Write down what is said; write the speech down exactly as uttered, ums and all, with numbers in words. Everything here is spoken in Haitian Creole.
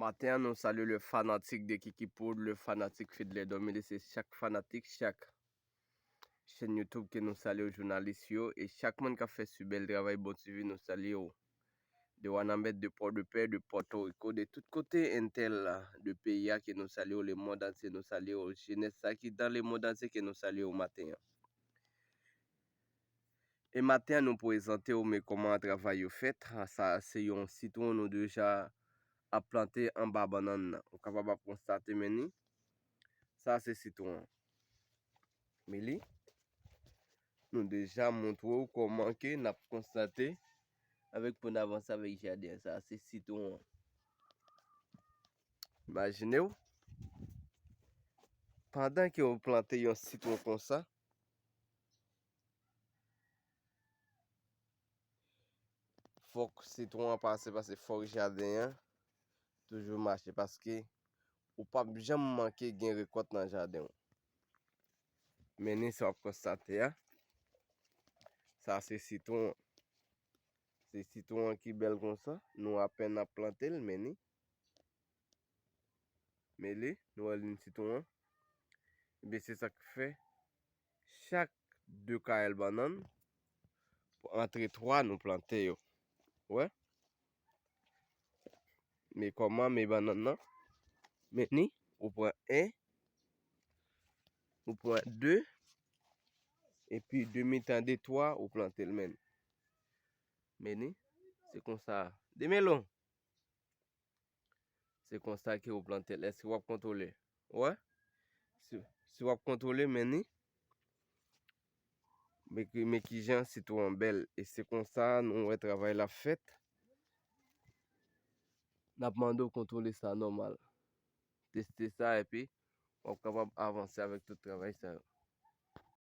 Maten an, nou salye le fanatik de Kiki Poud, le fanatik Fidley Domili, se chak fanatik, chak chèn YouTube ke nou salye jounalis yo, e chak moun k ap fè sibèl travay Bon TV, nou salye w. De Wanament, de Pòdepè, de Pòtoriko, de tout kote entèl de peyi a ke nou salye w, le mond antye nou salye w, jenès sa ki dan le mond antye ke nou salye w maten an. E maten an nou prezante w men kòman travay yo fèt. Sa se yon sitwon nou deja ap plante anba bannann nan. Ou kapab ap konstate men ni. Sa se sitwon an. Men li, nou deja montre w kòman ke n ap konstate avèk pou n avanse avèk jaden an. Sa se sitwon an. Imajine w, pandan ke w plante yon sitwon konsa, fòk sitwon an pase, paske fòk jaden an toujou mache, paske ou p ap janm manke gen rekòt nan jaden w. Men ni sa w ap konstate a, sa se sitwon an. Se sitwon an ki bèl konsa, nou apèn ap plante l, men ni. Men li, nou wè li sitwon an. Ebyen, se sa k fè chak de kayèl bannann, antre twa nou plante yo. Wè? Men kòman men bannann nan? Men ni, ou pran en, ou pran de, epi de mitan de twa, ou plante l men. Men ni, se konsa. Demelon! Se konsa ke ou plante l. Èske w ap kontwole? Wè? Si, si w ap kontwole, men ni. Men ki, men kijan sitwon an bèl. E se konsa nou wè travay la fèt. N ap mande w kontwole sa nòmal. Teste sa epi w ap kapab avanse avèk tout travay sa yo.